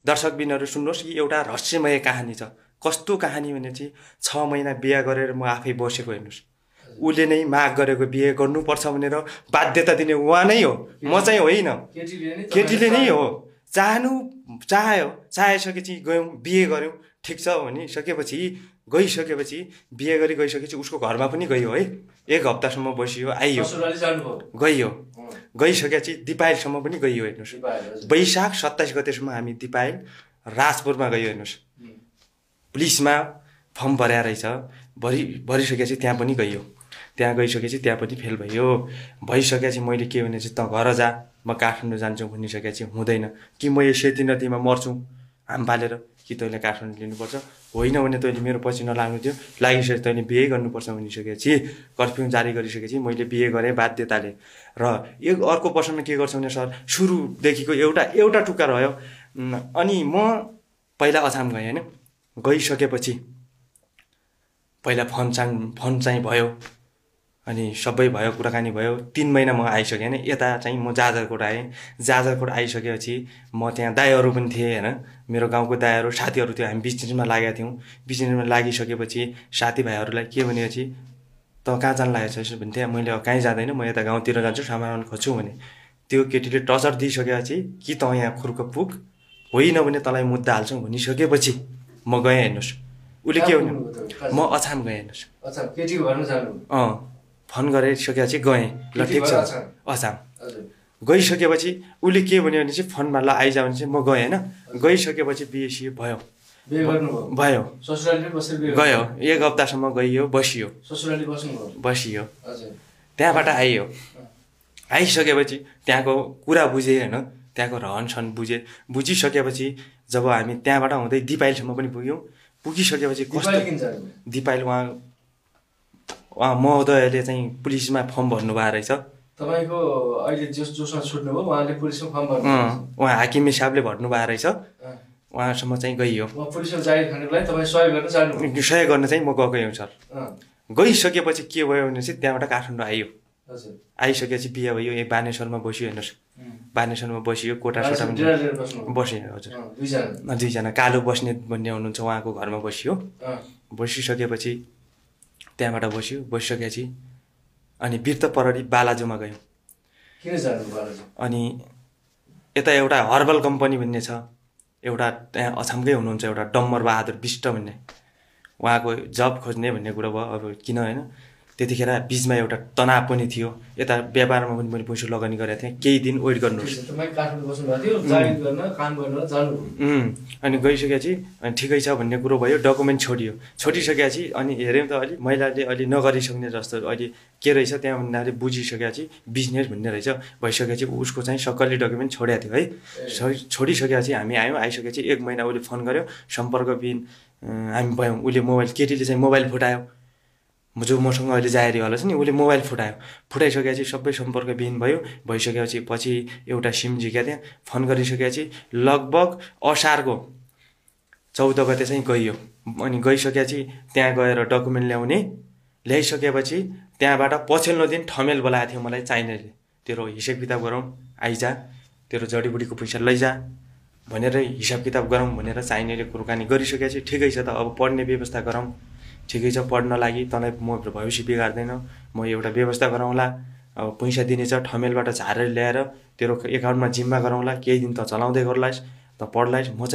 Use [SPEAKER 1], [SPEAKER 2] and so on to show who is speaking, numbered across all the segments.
[SPEAKER 1] दर्शकबिनहरु सुन्नुहोस्, यो एउटा रहस्यमय कहानी छ। कस्तो कहानी भने चाहिँ 6 महिना बिहे गरेर म आफै बसेको हेर्नुस्। उले नै माग गरेको बिहे गर्नुपर्छ भनेर बाध्यता दिने उहाँ नै हो, म चाहिँ होइन। केटीले नै हो। चाहेसकेपछि गयौँ, बिहे गर्यौँ, ठिक छ भनिसकेपछि गइसकेपछि बिहे गरी गइसकेपछि उसको घरमा पनि गयो है। 1 हप्तासम्म बसियो, आइयो, गइयो। गइसकेपछि दिपायलसम्म पनि गइयो हेर्नुस्। वैशाख 27 गतेसम्म हामी दिपायल राजपुरमा गयो हेर्नुस्। पुलिसमा फर्म भर्या रहेछ, भरिसकेपछि त्यहाँ पनि गइयो। त्यहाँ गइसकेपछि त्यहाँ पनि फेल भयो। भइसकेपछि मैले के भने चाहिँ त घर जा, म काठमाडौँ जान्छु भनिसकेपछि हुँदैन कि म यो सेती नदीमा मर्छु हाम पालेर, कि तैँले काठमाडौँ लिनुपर्छ, होइन भने तैँले मेरो पछि नलाग्नु थियो, लागिसकेपछि तैँले बिहे गर्नुपर्छ भनिसकेपछि कर्फ्यू जारी गरिसकेपछि मैले बिहे गरेँ बाध्यताले। र एक अर्को प्रश्न के गर्छ भने सर सुरुदेखिको एउटा टुक्का रह्यो। अनि म पहिला अछाम गएँ होइन। गइसकेपछि पहिला फोन चाहिँ भयो, अनि सबै भयो, कुराकानी भयो। 3 महिना म आइसकेँ होइन। यता चाहिँ म जाजरकोट आएँ। जाजरकोट आइसकेपछि म त्यहाँ दाइहरू पनि थिए होइन, मेरो गाउँको दाइहरू साथीहरू थियो। हामी बिजनेसमा लागेका थियौँ। बिजनेसमा लागिसकेपछि साथीभाइहरूलाई के भनेपछि त कहाँ जान लागेको छ भन्थे। मैले कहीँ जाँदैन, म यता गाउँतिर जान्छु, सामान खोज्छु भने त्यो केटीले टचर दिइसकेपछि कि त यहाँ खुर्क पुग, होइन भने तँलाई मुद्दा हाल्छौँ भनिसकेपछि म गएँ हेर्नुहोस्। उसले के भन्यो, म अछाम गएँ हेर्नुहोस्। फोन गरिसकेपछि गएँ, ल ठिक छ अछाम। गइसकेपछि उसले के भन्यो भने चाहिँ फोनमा ल आइज भने चाहिँ म गएँ होइन। गइसकेपछि बिहे भयो, गयो 1 हप्तासम्म गइयो, बसियो। त्यहाँबाट आइयो। आइसकेपछि त्यहाँको कुरा बुझेँ होइन, त्यहाँको रहन सहन बुझिसकेपछि जब हामी त्यहाँबाट हुँदै दिपायलसम्म पनि पुग्यौँ। पुगिसकेपछि कस्तो दिपायल उहाँ महोदयले चाहिँ पुलिसमा फर्म भर्नुभएको रहेछ।
[SPEAKER 2] तपाईको अहिले जोसमा छुट्नुभयो, उहाँले पुलिसमा फर्म भर्नुभयो।
[SPEAKER 1] उहाँ हाकिम साहबले भर्नुभएको रहेछ। उहाँसम्म चाहिँ गइयो।
[SPEAKER 2] पुलिसमा जागिर खानुको लागि तपाईँ सहयोग गर्न चाहनु?
[SPEAKER 1] सहयोग गर्न चाहिँ म गएको हुँ सर। गइसकेपछि के भयो भने चाहिँ त्यहाँबाट काठमाडौँ आइयो। आइसकेपछि बिहे भयो। बानेश्वरमा बसियो हेर्नुहोस्। बानेश्वरमा बसियो, कोटासोटा बस्यो हजुर। 2जना कालो बस्नेत भन्ने हुनुहुन्छ, उहाँको घरमा बसियो। बसिसकेपछि त्यहाँबाट बसिसकेपछि अनि वीरता प्रहरी बालाजुमा गयौँ।
[SPEAKER 2] किन जानु बालाजु?
[SPEAKER 1] अनि यता एउटा हर्बल कम्पनी भन्ने छ, एउटा त्यहाँ अछामकै हुनुहुन्छ, एउटा डम्बर बहादुर विष्ट भन्ने, उहाँको जब खोज्ने भन्ने कुरा भयो। अब किन होइन, त्यतिखेर बिचमा एउटा तनाव पनि थियो। यता व्यापारमा पनि मैले पैसा लगानी गरेको थिएँ। केही दिन वेट गर्नुहोस्। अनि गइसकेपछि अनि ठिकै छ भन्ने कुरो भयो। डकुमेन्ट छोडिसकेपछि अनि हेऱ्यौँ त अलि महिलाले अलि नगरिसक्ने जस्तो अहिले के रहेछ त्यहाँ भन्दाखेरि बुझिसकेपछि बिजनेस भन्ने रहेछ। भइसकेपछि उसको चाहिँ सक्कली डकुमेन्ट छोडेको थियो है। छोडिसकेपछि हामी आयौँ। आइसकेपछि 1 महिना उसले फोन गर्यो, सम्पर्कविहीन हामी भयौँ। उसले केटीले चाहिँ मोबाइल फुटायो। जो मसँग अहिले जाहेरी होला छ नि, उसले मोबाइल फुटाइसकेपछि सबै सम्पर्कविहीन भयो। भइसकेपछि पछि एउटा सिम झिक्या त्यहाँ फोन गरिसकेपछि लगभग असारको 14 गते चाहिँ गइयो। अनि गइसकेपछि त्यहाँ गएर डकुमेन्ट ल्याइसकेपछि त्यहाँबाट पछिल्लो दिन ठमेल बोलाएको थियो मलाई चाहिनेले। तेरो हिसाब किताब गरौँ, आइजा, तेरो जडीबुटीको पैसा लैजा भनेर हिसाब किताब गरौँ भनेर चाहिनेले कुराकानी गरिसकेपछि ठिकै छ त अब पढ्ने व्यवस्था गरौँ। ठिकै छ, पढ्न लागि तँलाई म भविष्य बिगार्दैन, म एउटा व्यवस्था गराउँला। अब पैसा दिनेछ, ठमेलबाट झारेर ल्याएर तेरो एकाउन्टमा जिम्मा गराउँला। केही दिन त चलाउँदै गर्लाइस्, त पढ्लाइस्। म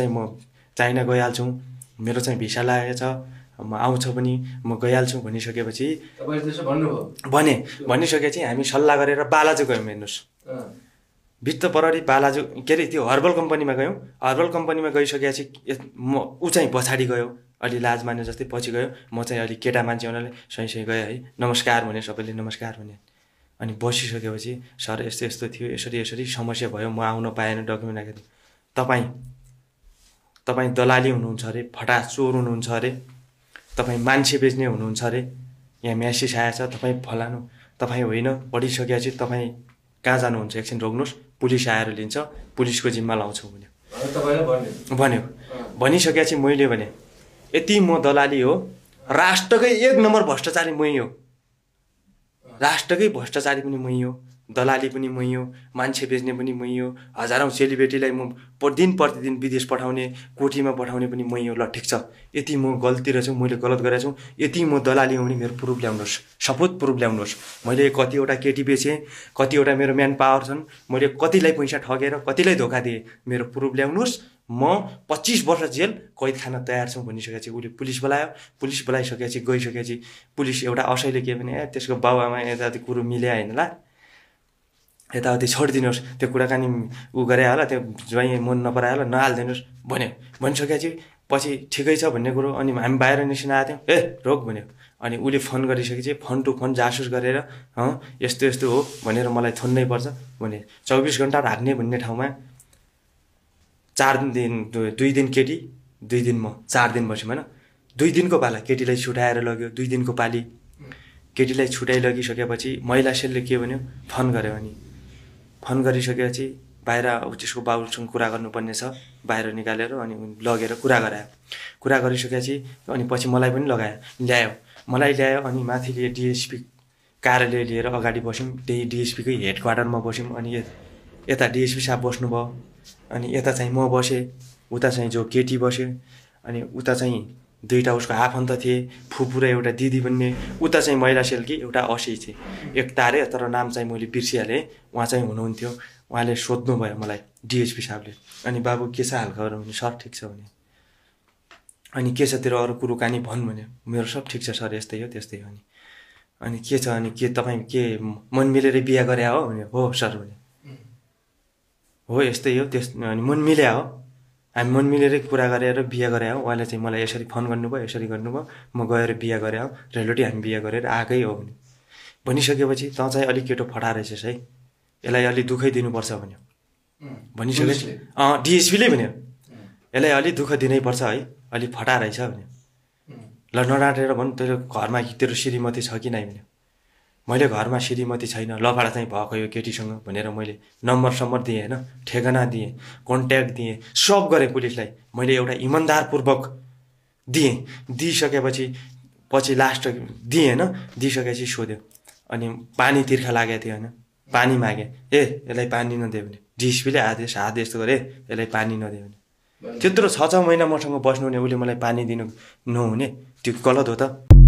[SPEAKER 1] चाइना गइहाल्छु, मेरो चाहिँ भिसा लागेको छ, म आउँछ पनि म गइहाल्छु भनिसकेपछि भनिसकेपछि हामी सल्लाह गरेर बालाजु गयौँ हेर्नुहोस्। वित्त प्रहरी बालाजु के अरे त्यो हर्बल कम्पनीमा गयौँ। हर्बल कम्पनीमा गइसकेपछि ऊ चाहिँ पछाडि गयो, अलि लाज माने जस्तै पछि गयो। म चाहिँ अलिक केटा मान्छे हुनाले सही गएँ है। नमस्कार भने सबैले नमस्कार भने। अनि बसिसकेपछि सर यस्तो यस्तो थियो, यसरी समस्या भयो, म आउन पाएन, डकुमेन्ट आएको थियो। तपाईँ दलाली हुनुहुन्छ अरे, फटा चोर हुनुहुन्छ अरे, तपाईँ मान्छे बेच्ने हुनुहुन्छ अरे, यहाँ म्यासेज आएछ, तपाईँ फलानु, तपाईँ होइन। पढिसकेपछि तपाईँ कहाँ जानुहुन्छ, एकछिन रोक्नुहोस्, पुलिस आएर लिन्छ, पुलिसको जिम्मा लाउँछौ भन्यो। भनिसकेपछि मैले भने यति म दलाली हो, राष्ट्रकै 1 नम्बर भ्रष्टाचारी मै हो, राष्ट्रकै भ्रष्टाचारी पनि मै हो। दलाली पनि मै हो, मान्छे बेच्ने पनि मै हो, हजारौँ सेलिब्रेटीलाई म दिन प्रतिदिन विदेश पठाउने, कोठीमा पठाउने पनि मै हो। ल ठिक छ, यति म गल्ती रहेछु, मैले गलत गरेको छु, यति म दलाली हो भने मेरो प्रुफ ल्याउनुहोस्, सपोज प्रुफ ल्याउनुहोस्। मैले कतिवटा केटी बेचेँ, कतिवटा मेरो म्यान पावर छन्, मैले कतिलाई पैसा ठगेर कतिलाई धोका दिएँ, मेरो प्रुफ ल्याउनुहोस्। म 25 वर्ष जेल कैद खान तयार छु भनिसकेपछि उसले पुलिस बोलायो। पुलिस बोलाइसकेपछि गइसकेपछि पुलिस एउटा असैले के भने त्यसको बाबुआमा यताउति कुरो मिल्या होइन ल, यताउति छोडिदिनुहोस्, त्यो कुराकानी ऊ गरे होला, त्यो ज्वाइँ मन नपरायो होला, नहालिदिनुहोस् भन्यो। भनिसकेपछि पछि ठिकै छ भन्ने कुरो। अनि हामी बाहिर निस्किन आएको थियौँ, रोक भन्यो। अनि उसले फोन गरिसकेपछि फोन टु फोन जासुस गरेर यस्तो यस्तो हो भनेर मलाई थन्नै पर्छ भने 24 घन्टा राख्ने भन्ने ठाउँमा 2 दिन केटी, 2 दिन म, 4 दिन बस्यौँ होइन। 2 दिनको पाला केटीलाई छुटाएर लग्यो, 2 दिनको पाली केटीलाई छुटाइ लगिसकेपछि महिला सेलले के भन्यो, फोन गर्यो। अनि फोन गरिसकेपछि बाहिर त्यसको बाबुसँग कुरा गर्नुपर्ने छ, बाहिर निकालेर अनि लगेर कुरा गरायो। कुरा गरिसकेपछि अनि पछि मलाई पनि ल्यायो। मलाई ल्यायो अनि माथिले डिएसपी कार्यालय लिएर अगाडि बस्यौँ, त्यही डिएसपीकै हेड क्वार्टरमा बस्यौँ। अनि यता डिएसपी साहब बस्नुभयो, अनि यता चाहिँ म बसेँ, उता चाहिँ जो केटी बस्यो, अनि उता चाहिँ 2टा उसको आफन्त थिए, फुपू र एउटा दिदी भन्ने। उता चाहिँ महिला सेलकी एउटा असी थिए, एक तारे, तर नाम चाहिँ मैले बिर्सिहालेँ, उहाँ चाहिँ हुनुहुन्थ्यो। उहाँले सोध्नुभयो मलाई डिएसपी साहबले, अनि बाबु के छ हालखबर भने, सर ठिक छ भने। अनि के छ तेरो अरू कुरोकानी भन् भन्यो। मेरो सब ठिक छ सर, यस्तै हो त्यस्तै हो। अनि के छ, अनि के तपाईँ के मन मिलेर बिहा गरे हो भन्यो। हो सर भन्यो। हो यस्तै हो अनि मन मिल्या हो, हामी मन मिलेरै कुरा गरेर बिहा गरे हो। उहाँले चाहिँ मलाई यसरी फोन गर्नुभयो, यसरी गर्नुभयो, म गएर बिहा गरे हो, रेलवेटी हामी बिहा गरेर आएकै हो भन्यो। भनिसकेपछि तँ चाहिँ अलिक केटो फटा रहेछस् है, यसलाई अलिक दुःखै दिनुपर्छ भन्यो। भनिसकेपछि डिएसपीले भन्यो, यसलाई अलिक दुःख दिनैपर्छ है, अलिक फटा रहेछ भन्यो। ल नडाँटेर भन्, तेरो घरमा तेरो श्रीमती छ कि नै भन्यो। मैले घरमा श्रीमती छैन, लफडा चाहिँ भएको यो केटीसँग भनेर मैले नम्बर दिएँ होइन, ठेगाना दिएँ, कन्ट्याक्ट दिएँ, सब गरेँ पुलिसलाई। मैले एउटा इमान्दारपूर्वक दिएँ। दिइसकेपछि पछि लास्ट दिएँ होइन, दिइसकेपछि सोध्यो। अनि पानी तिर्खा लागेको थियो होइन, पानी मागेँ, यसलाई पानी नदियो भने। डिएसपीले आदेश यस्तो गरे, यसलाई पानी नदियो भने। त्यत्रो 6 महिना मसँग बस्नु भने उसले मलाई पानी दिनु नहुने, त्यो गलत हो त।